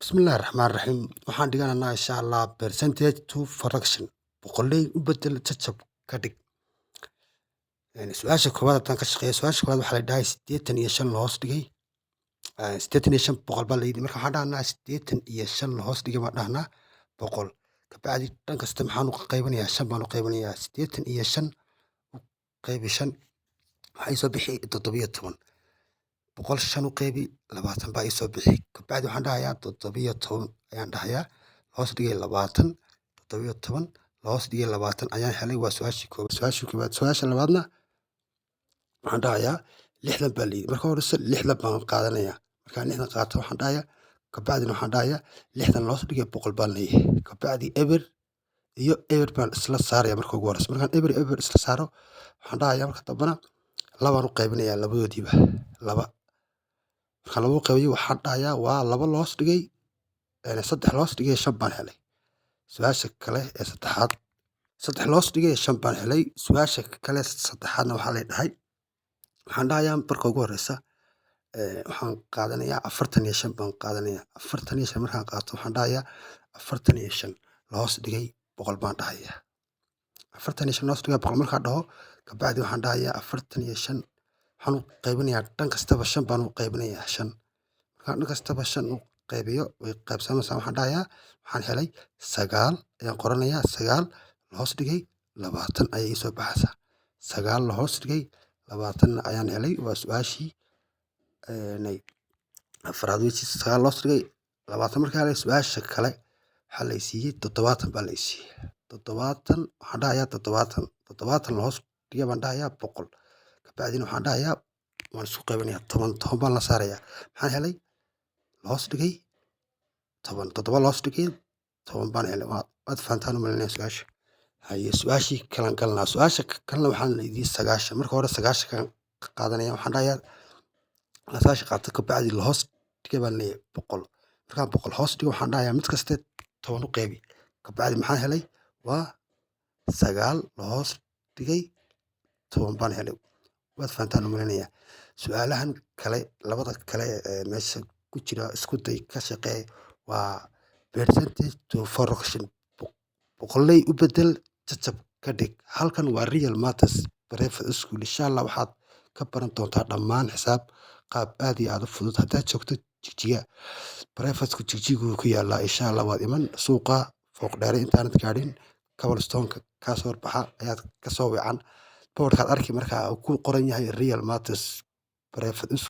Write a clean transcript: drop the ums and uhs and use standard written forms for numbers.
Bismillahi Raxmaani Raxiim. Waxaan dhiganaynaa, insha Allah, percentage to fraction, boqoley u bedel, jajab ka dhig. Su-aasha koowaad haddaan ka shaqeeyo, su-aasha koowaad waxaa la dhahay 85 la hoos dhigay 85 boqol baa la yidhi. Marka waxaan dhahnaa 85 la hoos dhigay baan dhahnaa 100. Kabacdi dhan kasta maxaan u qaybinayaa? Shan baan u qaybinayaa. 85 u qaybi shan, waxaa ii soo bixi 17. 100 shan u qaybi, 20 baa ii soo bixi. Kabacdi waxaan dhahayaa 17 ayaan dhahayaa hoos dhigay 20. 17 la hoos dhigay 20 ayaan helay. Waa su-aashii koowaad, su-aashii koowaad. Su-aasha labaadna waxaan dhahayaa 60 baa la yidhi. Marka horeyse 60 baan qaadanayaa. Markaan 60 qaato, waxaan dhahayaa, kabacdina waxaan dhahayaa 60 la hoos dhigay 100 baan leeyahay. Kabacdi eber iyo eber baan isla saaraya marka ugu horeysa. Markaan eber iyo eber isla saaro, waxaan dhahayaa marka dambena labaan u qaybinayaa labadoodiiba, laba. Markaan laba u qaybiyo, waxaan dhahayaa waa laba la hoos dhigay saddex la hoos dhigay shan baan helay. Su-aasha kale ee saddexaad, saddex la hoos dhigay shan baan helay. Su-aasha kale saddexaadna waxaa la dhahay, waxaan dhahayaa marka ugu horeysa waxaan qaadanayaa 45 baan qaadanayaa. 45 markaan qaato, waxaan dhahayaa 45 la hoos dhigay 100 baan dhahayaa. 45 la hoos dhigay 100 markaan dhaho, kabacdi waxaan dhahayaa 45 waxaan u qaybinayaa dhan kastaba shan baan u qaybinayaa, shan. Markaan dhan kastaba shan u qaybiyo, way qaybsamaysaa. Waxaan dhahayaa waxaan helay sagaal ayaan qoranayaa. Sagaal la hoos dhigay 20 ayay ii soo baxaysaa. Sagaal la hoos dhigay 20 ayaan helay. Waa su-aashii afraad weji. Sagaal la hoos dhigay 20 markaan helay, su-aasha kale waxaa la i siiyey 70 baa la i siiyey. 70 waxaan dhahayaa, 70 la hoos dhigay baan dhahayaa 100. Kabacdina waxaan dhahayaa waan isku qaybinayaa, toban toban baan la saarayaa. Maxaan helay? La hoos dhigay 10, toddoba la hoos dhigay 10 baan helay. Waad fahantaan u malaynaya su-aasha. Haye, su-aashii kalan galnaa. Su-aasha kalena waxaan idii 90. Marka hore 90-kan qaadanaya. Waxaan dhahayaa 90 qaato, kabacdi la hoos dhigay baan leeyahay 100. Markaan 100 hoos dhigo, waxaan dhahayaa mid kaste 10 u qaybi. Kabacdi maxaan helay? Waa sagaal la hoos dhigay 10 baan helay. Waad fahantaan u malaynayaa. Su-aalahan kale, labada kale ee meesha ku jira, isku day, ka shaqee. Waa percentage to fraction, boqoley u bedel, jajab ka dhig. Halkan waa Real Matters Private School. Insha Allah waxaad ka baran doontaa dhammaan xisaab qaab aad iyo aad u fudud. Haddaad joogto Jigjiga, privatku Jigjigu ku yaalaa. Insha Allah waad iman suuqa Fooq Dheere intaanad gaadhin, cobblestone-ka kasoo horbaxa ayaad kasoo wican boardkaad arki markaa uu ku qoran yahay Real Matters Private School.